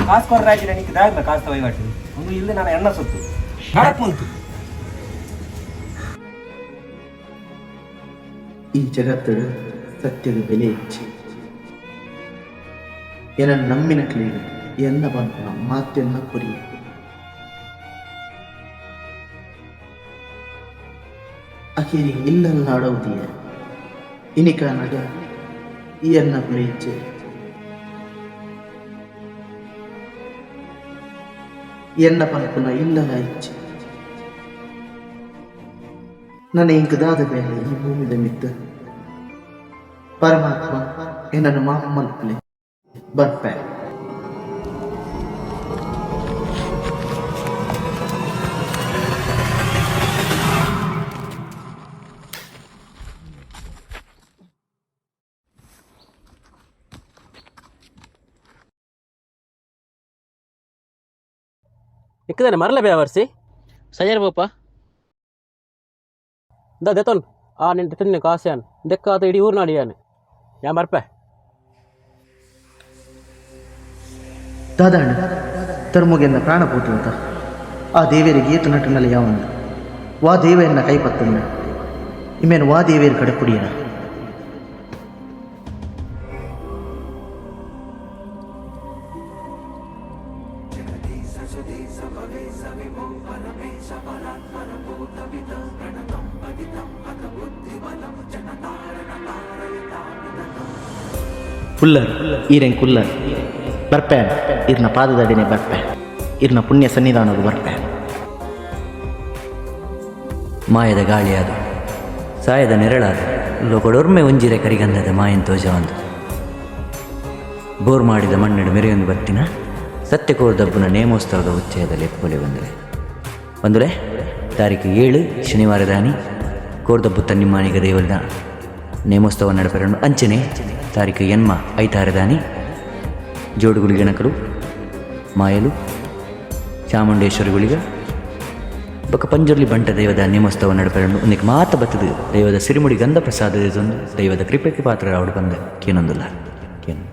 ಕಾಸು ಕೊರ್ರಾಜಿನ ನಿಕ್ ದಾಯೆ ಕಾಸು ವಹಿವಾಟು ಒಂದು ಇಲ್ಲಿ ನಾನು ಎಣ್ಣ ಸೊತ್ತು ನಡಪುಂತು. ಈ ಜಗತ್ತಡು ಸತ್ಯದ ಬೆಲೆ ಹೆಚ್ಚಿ ಎನ ನಂಬಿನ ಕ್ಲೀನು ಎನ್ನ ಪನ್ಪುನ ಮಾತೆನ್ನ ಕೊರಿ ಅಖೇರಿ ಇಲ್ಲಲ್ಲಾಡವುದಿಯ ಇನಿಕಾನಗ ಈ ಎನ್ನ ಇಚ್ಛೆ ಎನ್ನ ಪನ್ಪುನ ಇಲ್ಲಲ ಇಚ್ಛೆ ನನ್ನ ಇಂಕದಾದ ಮೇಲೆ ಈ ಭೂಮಿದ ಮಿತ್ತ ಪರಮಾತ್ಮ ಎನ್ನನ್ನು ಮಾಫ್ ಮಲ್ಪಲೆ ಬರ್ಪೆ. ಇಕ್ಕದಾನೆ ಮರಲ ಬೇವರ್ಸಿ. ಸಜರ್ ಬೋಪ. The ದೆತೊನ್ ಆ ನಿನ್ನ ದೆತೊನ್ ಕಾಸೆ ದೆಕ್ಕಾತ ಇಡೀ ಊರು ನಾಡಿಯಾನೆ ಯಾ ಮರ್ಪೆ. ದಾದಾಣ ತರ್ಮುಗೆಂದ ಪ್ರಾಣ ಪೋತುಂತ ಆ ದೇವರಿಗೆ ಏತು ನಟನಲ್ಲಿ ಯಾವಂದು ವಾ ದೇವೆಯನ್ನ ಕೈ ಪತ್ತಂದ ಇಮೇನು ವಾ ದೇವಿಯರ ಕಡೆ ಪುಡಿಯಣ. ಕುಲ್ಲರ್ ಈರೆಂ ಕುಲ್ಲರ್ ಬರ್ಪೆ, ಇರ್ನ ಪಾದದಡಿನೇ ಬರ್ಪೆ, ಇರ್ನ ಪುಣ್ಯ ಸನ್ನಿಧಾನದ ಬರ್ಪೆ. ಮಾಯದ ಗಾಳಿಯಾದ ಸಾಯದ ನೆರಳಾದ ಲೋಕಡೊರ್ಮೆ ಒಂಜಿರೆ ಕರಿಗಂಧದ ಮಾಯನ್ ತೋಜವಂದು ಬೋರ್ ಮಾಡಿದ ಮಣ್ಣೆಡು ಮೆರೆಯೊಂದು ಬತ್ತಿನ ಸತ್ಯಕೋರ್ದಬ್ಬುನ ನೇಮೋತ್ಸವದ ಉಚ್ಚಯದಲ್ಲಿ ಎಪ್ಪೊಲೆ ಬಂದರೆ ಬಂದರೆ ತಾರೀಕು 7 ಶನಿವಾರ ದಾನಿ ಕೋರ್ದಬ್ಬು ತನ್ನಿಮಾನಿಗ ದೇವಲ್ದ ನೇಮೋತ್ಸವ ನಡಪೆರನ್ನು. ಅಂಚನೆ ತಾರೀಕು ಎನ್ಮ ಐತಾರ ದಾನಿ ಜೋಡುಗುಳಿ ಗಣಕರು ಮಾಯಲು ಚಾಮುಂಡೇಶ್ವರಿ ಗುಳಿಗ ಬೊಕ ಪಂಜುರ್ಲಿ ಬಂಟ ದೈವದ ನೇಮೋತ್ಸವ ನಡಪೆರನ್ನು. ಒಂದಿಕ್ ಮಾತ ಬತ್ತದು ದೈವದ ಸಿರಿಮುಡಿ ಗಂಧ ಪ್ರಸಾದ ದೈವದ ಕೃಪೆಗೆ ಪಾತ್ರ ರಾವಡು ಬಂದ ಕೇನೊಂದುಲ್ಲ ಕೇನು.